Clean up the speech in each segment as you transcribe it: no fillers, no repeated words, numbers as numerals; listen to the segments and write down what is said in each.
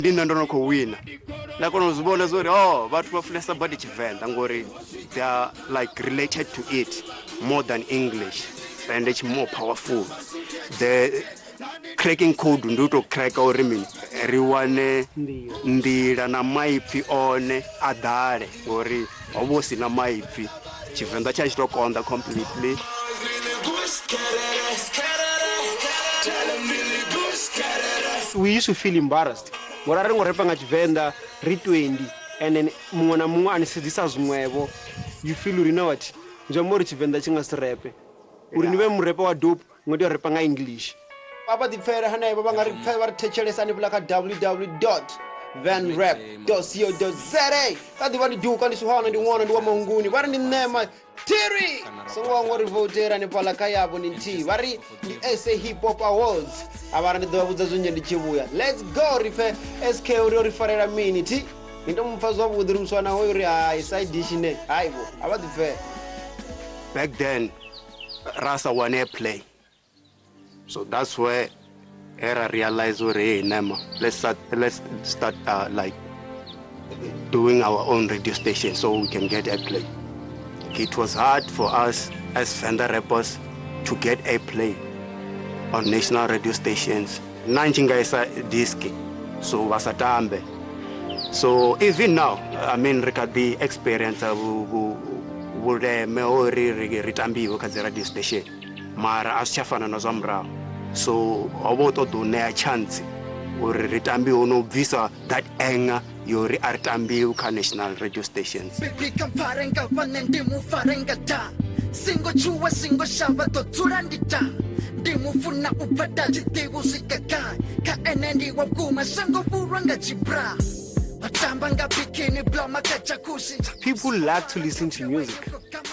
Ndi nṋe ndo no khou wina, nda kona u zwi vhona zwa uri oh vhathu vha funesa badi Tshivenḓa ngori they are like related to it more than English and it's more powerful. The cracking code ndi u tou cracker uri mini ri wane nḓila na maipfi one a ḓale ngori ho vha hu si na maipfi, Tshivenḓa tsha tshi tou konḓa completely. We used to feel embarrassed ngori a ri ngo repa nga Tshivenḓa ri 20 and then muṅwe na muṅwe a ni sedzisa zwiṅwevho, you feel uri you know what, zwi amba uri Tshivenḓa tshi nga si repe, uri ni vhe murepe wa dope ni khou tea u repa nga English. Vha vha ḓipfele hanevho vha nga ri pfe vha ri thetshelesa hanefhaḽa kha www venrap co za. Vha ḓivha ndi duka, ndi suhana, ndi ṅwana, ndi wa manguni, vha ri ndi ṋema thiri songo wangwa ri voutela hanefhaḽa kha yavho ni nthihi, vha ri ndi SA Hip Hop Awards. A vha ri ndi ḓo vha vhudza zwinzhi ndi tshi vhuya. Let's go ri pfe SK uri o ri farela mini thi ni to mupfa zwavhuḓi ri muswana hoyu ri hai side dish ne hai vho a vha ḓipfele. Back then ra sa wane play, so that's where era realize uri hey nema, let's start like doing our own radio station so we can get airplay. It was hard for us as Venda rappers to get airplay on national radio stations. Na tshi nga isa disc so vha sa tambe. So even now, I mean, ri kha ḓi experience vhuleme ho ri ri tambiwe kha dzi radio station, mara a zwi tsha fana na zwa murahu. So ho vha u ṱoḓa u ṋea chance uri ri tambiwe no bvisa that anger yo ri a ri tambiwi kha national radio stations. Baby, kha mpfare nga vhane ndi mu fare nga ta singo tshuwe singo shavha ḓo dzula ndi ta ndi mu funa u bva da tshiḓivhi u swika gai kha ene ndi wa vhukuma shango fhurwa nga tshibra vha tamba nga bikini bloma kha jacuzzi. People like to listen to music.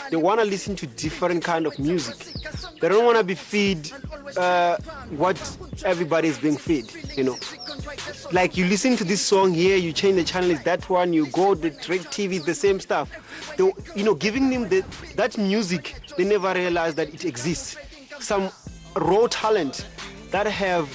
They want to listen to different kind of music. They don't want to be fed what everybody is being fed. Like you listen to this song here, you change the channel, it's that one, you go the Trade TV, the same stuff. Giving them that music, they never realize that it exists. Some raw talent that have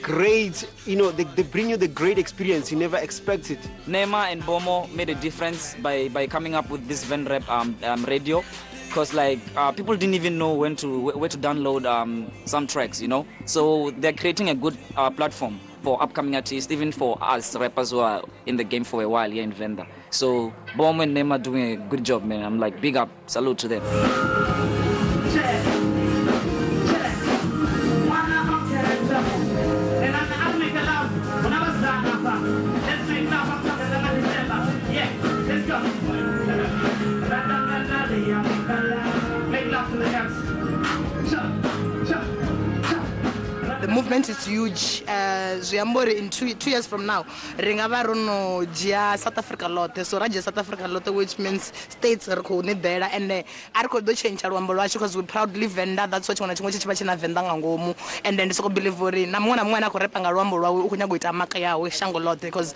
great, they bring you the great experience you never expected. Nema and Bomo made a difference by coming up with this Venrap radio, because like people didn't even know when to where to download some tracks. So they're creating a good platform for upcoming artists, even for us rappers who are in the game for a while here in Venda. So Bomo and Nema doing a good job, man. I'm like, big up, salute to them. Check. Check. Mwana amthetho. And I'm make love. Unabazana apha. Let's make love after the December. Yeah, let's go. Make love to the dance. Cha, cha, cha. The movement is huge. Zwi amba uri in 2 years from now ri nga vha ro no dzhia South Africa ḽoṱhe, so ra dzhia South Africa ḽoṱhe, which means states ri khou ni ḓela and a ri khou ḓo tshentsha luambo lwashu because we proudly Venda. That's why tshiṅwe na tshiṅwe tshi tshi vha tshi na Venḓa nga ngomu. And ndi soko believe uri na muṅwe na muṅwe ane a khou repa nga luambo lwawe u khou nyaga u ita maka yawe shango ḽoṱhe, because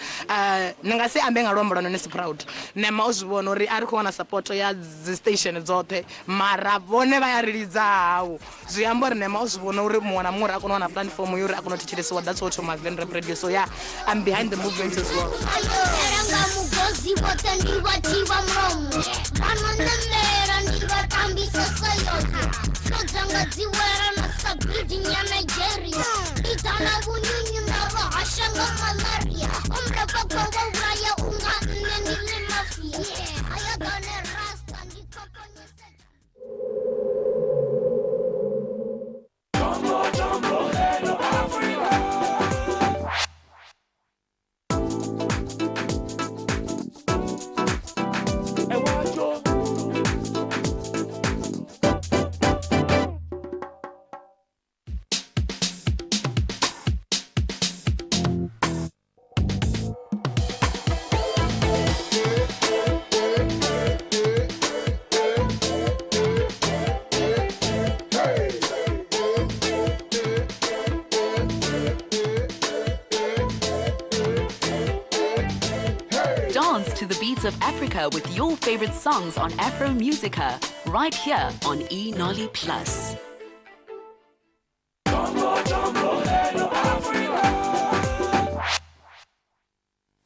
ni nga si ambe nga luambo lwanu ni si proud. Nema o zwi vhona uri a ri khou wana support ya dzi station dzoṱhe, mara vhone vha ya ri lidza hau. Zwi amba uri Nema o zwi vhona uri muṅwe na muṅwe uri a kone u wana platform yo uri a kone u thetshelesiwa. That's what thoma Venrap Radio. So yeah, I'm behind the movement as well. Nga mugozi vhoṱhe ndi vha thivha mulomo vha no ṋamela ndi vha tambisa sayoyo flo dzanga dzi wela na sa building ya Nigeria ndi ḓa na vhunyunyu nda vha hasha nga malaria omrapa khou vha vhulaya unga nṋe ndi ḽi mafia haya gane rasta ndi khokonyese. Dance to the beats of Africa with your favorite songs on Afro Musica, right here on eNolly Plus.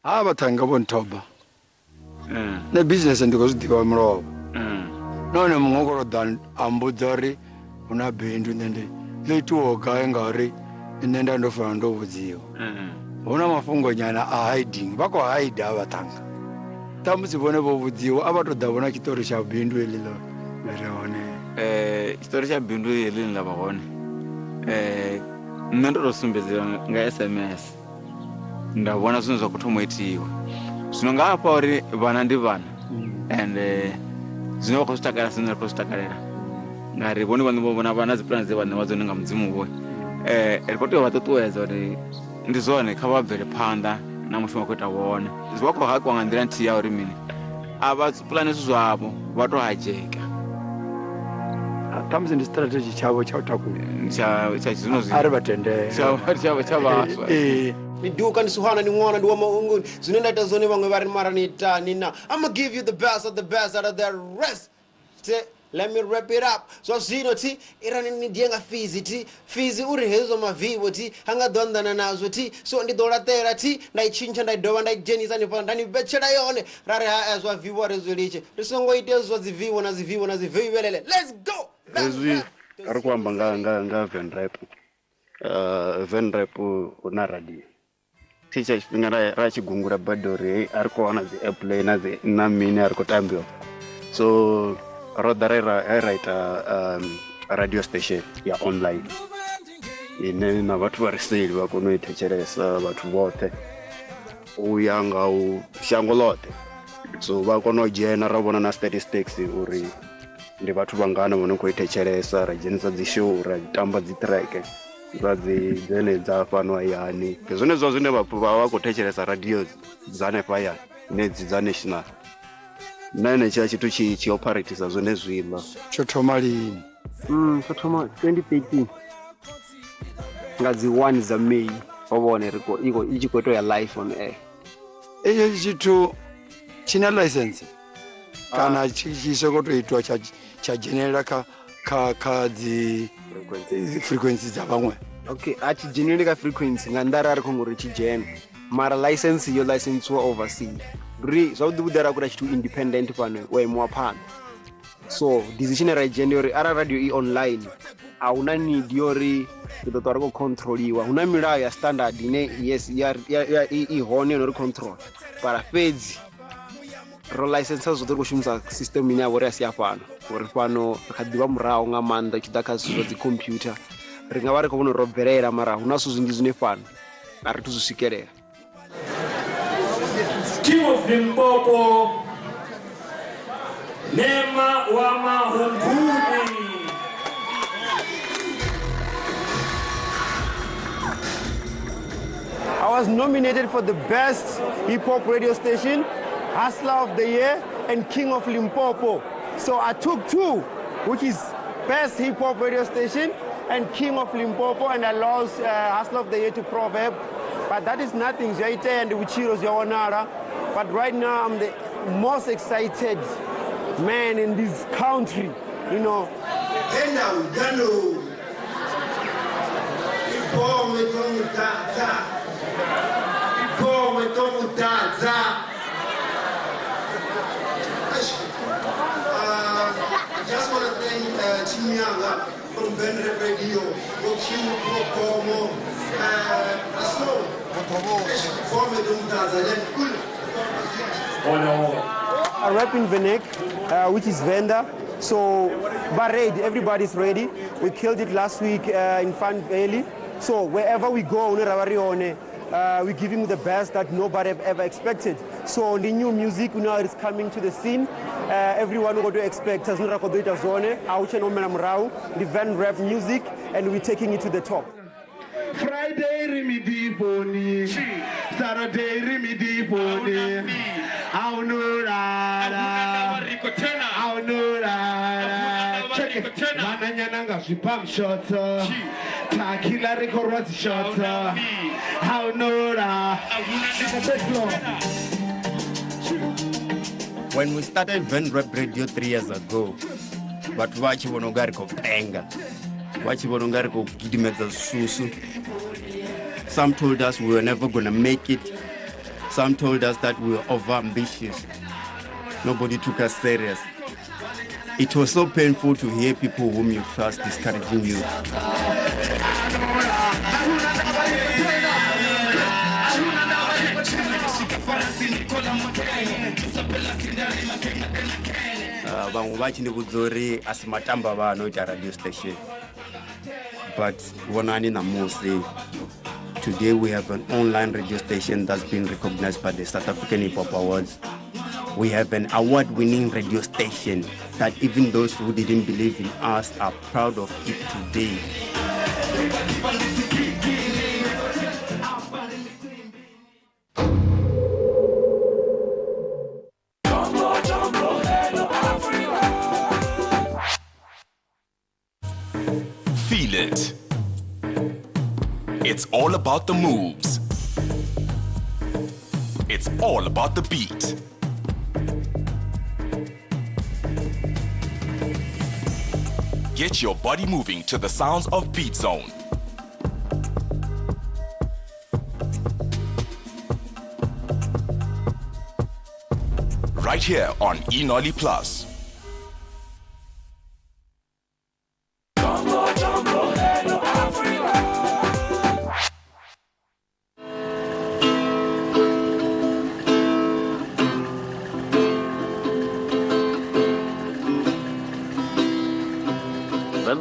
Ha vhaṱhannga vho nthoba. Nṋe business ndi khou zwi ḓivha mulovha. Nahone muṅwe u khou tou ḓa a mbudza uri hu na bindu, nṋe ndi ḽo itiwaho gai ngauri nṋe nda ndo fanela ndo vhudziwa. Hu na mafhungo nyana a hiding, vha khou hide ha vhaṱhannga. Ṱhamusi vhone vho vhudziwa a vha tou ḓa vhona tshiṱori tsha bindu heḽi ḽo ḽi re hone. Tshiṱori tsha bindu heḽi ḽine ḽa vha hone, nṋe ndo tou sumbedziwa nga SMS nda vhona zwine zwa khou thoma u itiwa. Zwino nga hafha uri vhana ndi vhana and zwine vha khou zwi takalela si zwine ra khou zwi takalela, ngauri vhone vhaṋe vho vhona vha na dzi pulane dze vha ṋewa dzone nga mudzimu vho. Ri khou tea u vha ṱuṱuwedza uri ndi zwone, kha vha bvele phanḓa na mushumo wa khou ita wone. Zwi vha khou hakiwa nga nḓila nthihi ya uri mini, a vha pulane zwithu zwavho, vha tou hadzheka. Ṱhamusi ndi strategy tshavho tsha u takula. Tsha zwino A ri vha tendele. Tsha vhaswa. Ni duka ni suhana ni ṅwana ndi wa maunguni, zwine nda ita zwone vhaṅwe vha ri mara ni itani na. I'ma give you the best of the best out of the rest. Let me wrap it up. Zwa zwino thi irani ni die nga fizi thi fizi uri hezwo mavivo thi ha nga ḓo anḓana nazwo thi, so ndi ḓo laṱela thi nda i tshintsha nda i dovha nda i dzhenisa hanefhaḽa nda ni vhetshela yone. Ra ri ha zwa vivo ri zwi litshe, ri songo ite hezwo zwa dzi vivo na dzi vivo na dzi vivhelele. Let's go. Hezwi ri khou amba nga Venrap. Venrap hu na radio. Thi tsha tshifhinga ra tshi gungula badi uri hei a ri khou wana dzi airplay na dzi na mini a ri khou tambiwa. So ro ḓa ra ita radio station ya online ine na vhathu vha re seli vha kona u i thetshelesa, vhathu vhoṱhe u ya nga u shango ḽoṱhe. So vha kona u dzhena ra vhona na statistics uri ndi vhathu vhangana vho no khou i thetshelesa, ra dzhenisa dzi show, ra tamba dzi track dza dzi dzene dza fhano hayani. Ndi zwone zwa zwine vha vha khou thetshelesa radio dza hanefha hayani nedzi dza national. Nṋe henetshiḽa tshithu tshi operatisa zwone zwiḽa. Tsho thoma lini? Tsho thoma 2013 nga dzi 1 dza May, ho vhone ri khou, i tshi khou tou ya live on air. Etsho tshithu tshi na license kana tshi sokou tou itwa tsha dzhenelela kha dzi frequency dza vhaṅwe? Okay, a tshi dzheneleli kha frequency nga nnḓa ra ri khou ngori tshi dzhene, mara license yo licensiwa overseas. Ri zwavhuḓi vhuḓi ra khou ita tshithu independent fhano wa imiwa phanḓa. So decision ra i dzhia ndi uri arali radio i online a huna need yo ri ri ḓo ṱwa ri khou controliwa. Hu na milayo ya standard ine yes i hone yo no ri control, mara fhedzi ro license zwoṱhe ri khou shumisa system ine ya vha uri a si ya fhano, ngori fhano ri kha ḓi vha murahu nga maanḓa tshi ḓa kha zwithu zwa dzi computer. Ri nga vha ri khou vhona uri ro bvelela, mara hu na zwithu zwinzhi zwine fhano a ri thu zwi swikelela. Team of Limpopo, Nema wa Mahunguni. I was nominated for the best hip-hop radio station, Hustler of the Year, and King of Limpopo. So I took two, which is best hip-hop radio station and King of Limpopo, and I lost Hustler of the Year to Proverb. But that is nothing. Zyaite and Uchiro Zyawanara. But right now I'm the most excited man in this country, you know. I just want to thank Chimianga from Venrap Radio, Promo, I rap in Venek, which is Venda. So, but ready, everybody's ready. We killed it last week in Fun Valley. So wherever we go, we're giving the best that nobody have ever expected. So the new music now is coming to the scene. Everyone will expect us the Venrap music, and we're taking it to the top. Friday rimidiponi, Saturday rimidiponi. When we started Venrap Radio 3 years ago, vhathu vha tshi vhona unga ri khou penga, vha tshi vhona unga ri khou gidimedza zwisusu. Some told us we were never going to make it. Some told us that we were over-ambitious. Nobody took us serious. It was so painful to hear people whom you trust discouraging you. Vhaṅwe vha tshi ndi vhudza uri a si matamba vha no ita radio station, but vhonani ṋamusi, today we have an online radio station that's been recognized by the South African Hip Hop Awards. We have an award-winning radio station that even those who didn't believe in us are proud of it today. Feel it. It's all about the moves. It's all about the beat. Get your body moving to the sounds of Beat Zone. Right here on eNoli Plus.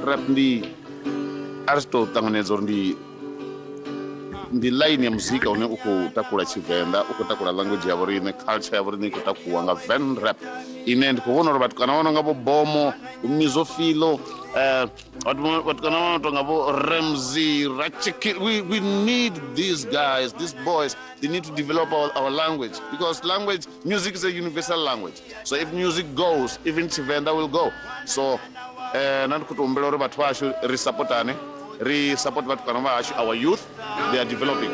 Rap ndi a ri tou ṱanganedza uri ndi line ya muzika une u khou takula Tshivenḓa, u khou takula language ya vhoriṋe, culture ya vhoriṋe i khou takuwa nga Ven Rap, ine ndi khou vhona uri vhatukana vha no nga vho Bomo, Mizofilo, vhatukana vha no tonga vho Ramsey, Rachiki, we need these guys, these boys. They need to develop our language, because language, music is a universal language. So if music goes, even Tshivenḓa will go. So na ndi khou tou humbela uri vhathu vhashu ri supportane, ri support vhatukana vhashu, our youth, they are developing.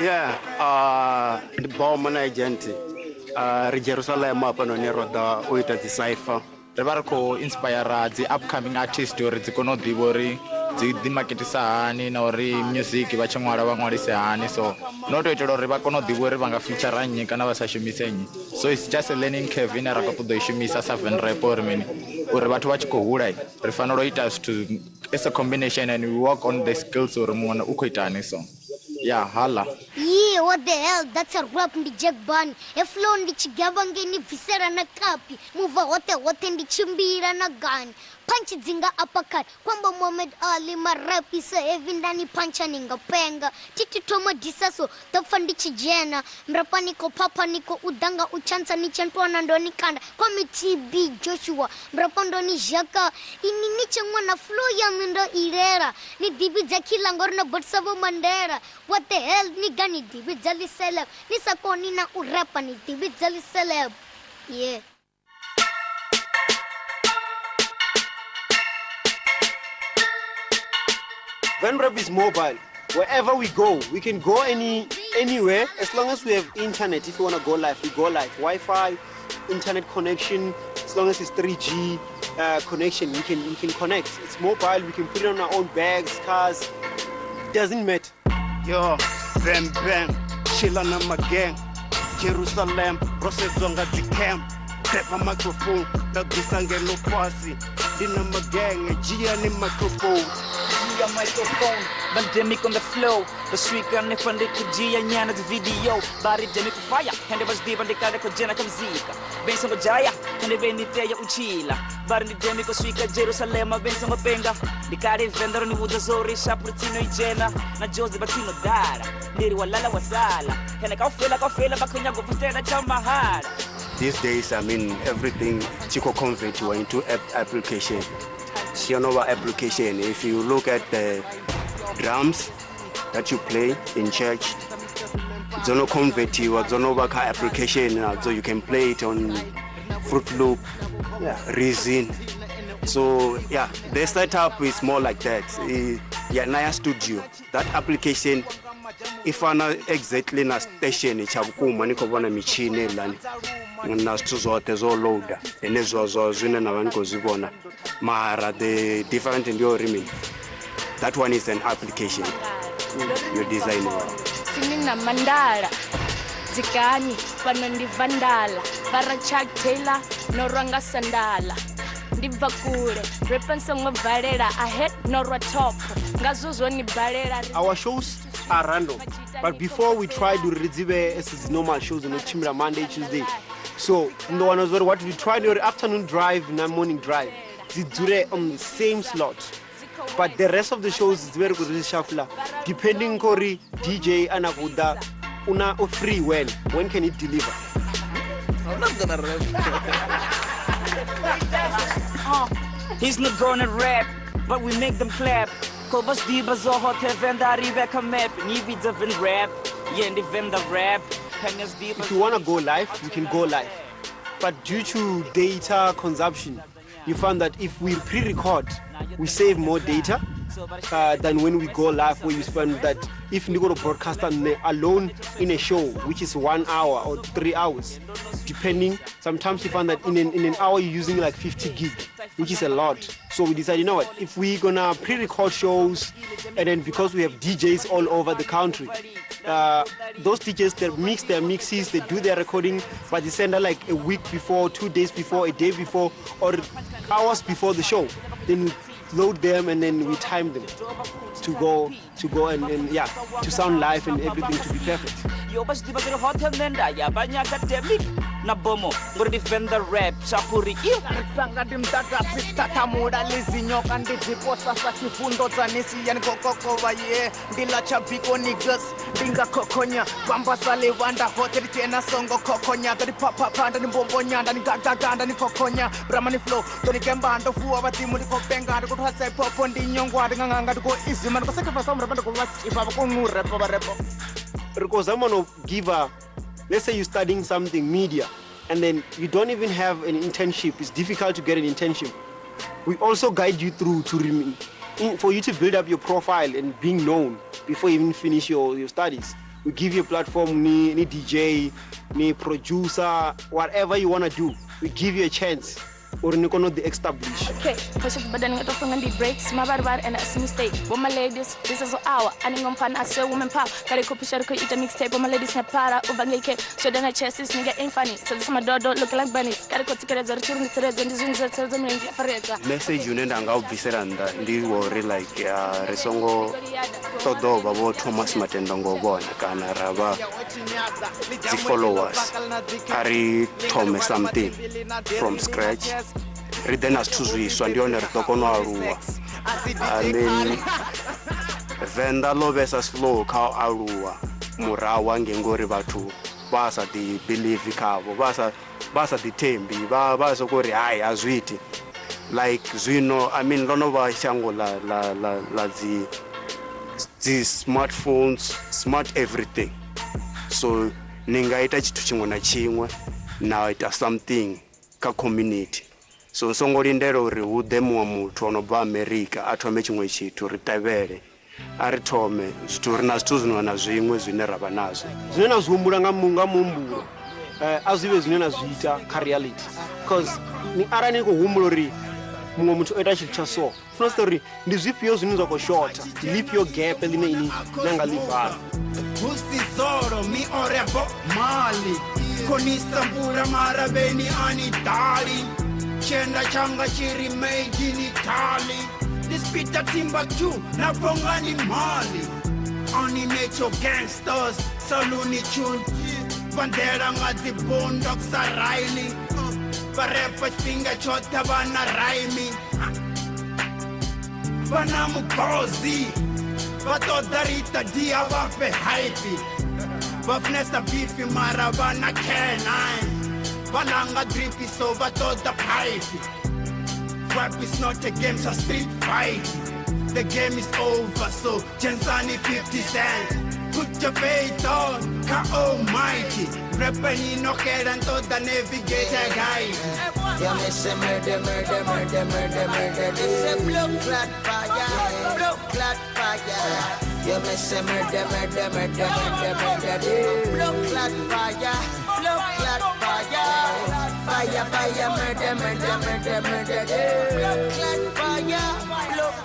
Yeah, ndi Bomo na agent. Ri Jerusalem hafhanoni ro ḓa u ita dzi cypher. Ri vha ri khou inspire dzi upcoming artist uri dzi kone u ḓivha uri dzi ḓimaketisa hani na uri music vha tshi ṅwala vha ṅwalise hani, so no to itela uri vha kone u ḓivha uri vha nga feature nnyi kana vha sa shumise nnyi. So it's just a learning curve ine ra khou ṱoḓa u i shumisa sa Ven Rap, uri mini, uri vhathu vha tshi khou hula ri fanela u ita zwithu as a combination and we work on the skills uri muṅwe u khou itani. So yeah, hala. Yeah, what the hell? That's a rap ndi Jack Bunny. E flow ndi chigaba ngeni bvisela na kapi. Muva hote hote ndi chimbira na gani. Punch dzinga uppercut. Kwamba Muhammad Ali ma rap isa heavy ndani puncha ninga penga. Titi toma disaso tofa ndi chijena. Mrapa niko papa niko udanga uchansa ni chantwana ndoni kanda. Kwami TB Joshua. Mrapa ndoni jaka. Ini niche mwana flow ya mindo irera. Ni dibi zakila ngorna botsavo Mandela. What the hell, nigga, ni dibi jali celeb. Ni sakoni na urapa ni dibi jali celeb. Yeah. Ven Rap is mobile. Wherever we go, we can go anywhere as long as we have internet. If you want to go live, we go live. Wi-Fi, internet connection, as long as it's 3G connection, we can connect. It's mobile, we can put it on our own bags, cars. Doesn't matter. Yo, bam bam, chilla na my gang. Jerusalem, rosedzwa nga dzi camp. Grab a microphone, ndagisa ngeno fhasi. Ndi na magang, dzhia ni microphone. Dzhia microphone, pandemic on the flow. Baswika nefande kujia nyana dzi video. Bari demi kufaya, hende vazdiva ndikale kujena kamzika. Benso ngojaya, hende beniteya uchila. Bari ndi demi kuswika Jerusalema, benso ngopenga. Ndikale vendaro ni vudza zori, shapurutino ijena. Na jozi batino dara, ndiri walala wasala. Hende kaufela kaufela bakunya ngopustela cha mahala. These days, I mean, everything, Chico convert you into app application. Sionova application. If you look at the drums that you play in church, Zono convert you, Zonova application, so you can play it on Fruit Loop, yeah, Reason. So yeah, the setup is more like that. Yeah, Naya Studio. That application I fana exactly na station tsha vhukuma, ni khou vhona mitshini heiḽani na zwithu zwoṱhe zwo loader henezwo zwo zwine na vha ni khou zwi vhona. Mara the different ndi uri mini, that one is an application yo designiwa. Sini na mandala dzikani fhano ndi vandala vara Chuck Taylor no rwa nga sandala ndi bva kule repa songo valela ahead no rwa top ngazwo zwo ni balela. Our shows are random, but before we tried to ridzive as normal shows no tshimbila Monday, Tuesday. So ndo wana zori what we tried your afternoon drive na morning drive dzi dzule on the same slot, but the rest of the shows dzi vhe ri khou dzi shuffle depending kori DJ ana khou ḓa una o free when can it deliver. I'm not gonna rap. He's not gonna rap, but we make them clap. Kobas diba zoho tevenda ribeka map. Nivi devin rap, yendi venda rap. If you wanna go live, you can go live. But due to data consumption, you find that if we pre-record, we save more data than when we go live, where you spend that if you go to broadcast alone in a show, which is 1 hour or 3 hours, depending. Sometimes you find that in an hour you're using like 50 gig, which is a lot. So we decided, you know what, if we're gonna pre-record shows, and then because we have DJs all over the country, those DJs, they mix their mixes, they do their recording, but they send out like a week before, 2 days before, a day before, or hours before the show. Then we load them and then we time them to go and yeah, to sound live and everything to be perfect. Na bomo ngori defender rap chapuri sanga ndimdakasi tatamura lizinyoka ndidziposa sa chifundo dzanisi yanikokokova ye ndila chabiko niggas ndingakhokhonya famba levanda hote richena songo khokhonya tariphaphaphanda nimbombonya ndanigagaganda nikhokhonya bramani flow tonikemba ndofuwa vadzimu ndikopenga ndikuthwasa iphopho ndinyongwa ndinganganga ndikoizima ndikosekefasa ndikovachiva vakonurepa varepo. Because I'm gonna give a, let's say you're studying something, media, and then you don't even have an internship. It's difficult to get an internship. We also guide you through to for you to build up your profile and being known before you even finish your studies. We give you a platform, ni DJ, ni producer, whatever you want to do. We give you a chance. Or you cannot establish. Okay, push it, but then get off on the breaks. My barbar and a mistake. Woman ladies, this is our and I'm fan. I say woman power. Carry copy share eat a mixtape. Woman ladies na para over ngeke. So then I chest this nigga ain't funny. So this my dog look like bunnies. Carry copy together the children the message you need anga ubvisela nda ndi worry like re songo ṱoḓa vho Thomas Matenda ngo vhona kana ra vha dzi followers. Ari thome something from scratch. Ri ḓe na zwithu zwiswa ndi hone ri ḓo kona u aluwa. I mean, Venḓa ḽo vhesa slow kha u aluwa murahu hangei ngori vhathu vha sa ḓi believe khavho, vha sa ḓi thembi, vha soko ri hai a zwi iti. Like zwino, I mean, ḽo no vha shango la dzi smartphones, smart everything. So ni nga ita tshithu tshiṅwe na tshiṅwe na ita something kha community. So songo lindela uri hu ḓe muṅwe muthu ono bva America a thome tshiṅwe tshithu ri tevhele. A ri thome zwithu ri na zwithu zwiṅwe na zwiṅwe zwine ra vha nazwo. Zwine na zwi humbula nga muhumbulo a zwi vhe zwine na zwi ita kha reality. Because ni arali ni khou humbula uri muṅwe muthu o ita tshithu tsha so, funa sa uri ndi zwifhio zwine zwa khou shotha, ndi lifhio gap ḽine ini na nga ḽi vala. Husizoro mi orebo mali konisa mbura marabeni ani dali chenda changa chiri made in Italy this Peter Timbuktu na pongani mali oni nature gangsters saluni tune bandera ngati boondocks Riley varepa singa chota vana raimi vana mugozi va ṱoḓa ri dia vha fhe hype va funesa beef mara vana K9 va langa drippy so va ṱoḓa pipe. Rap is not a game, it's a street fight. The game is over, so Jensani 50 Cent. Put your faith on Ka Almighty. Rapping no care and the navigator guide. Yeah, me say murder, murder, murder, murder, murder. They say blood clot fire, blood clot fire. You may say murder, murder, murder, murder, murder. Blood clot fire, blood clot fire. Fire, fire, murder, murder, murder, murder. Blood clot fire,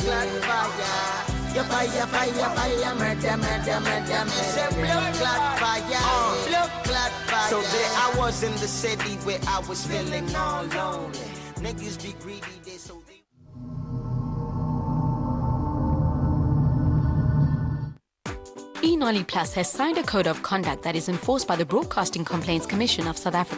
blood clot fire. You fire, fire, fire, murder, murder, murder, murder. Say blood clot fire, blood clot fire. So there I was in the city where I was feeling all lonely. Niggas be greedy, they so they. eNoli Plus has signed a code of conduct that is enforced by the Broadcasting Complaints Commission of South Africa.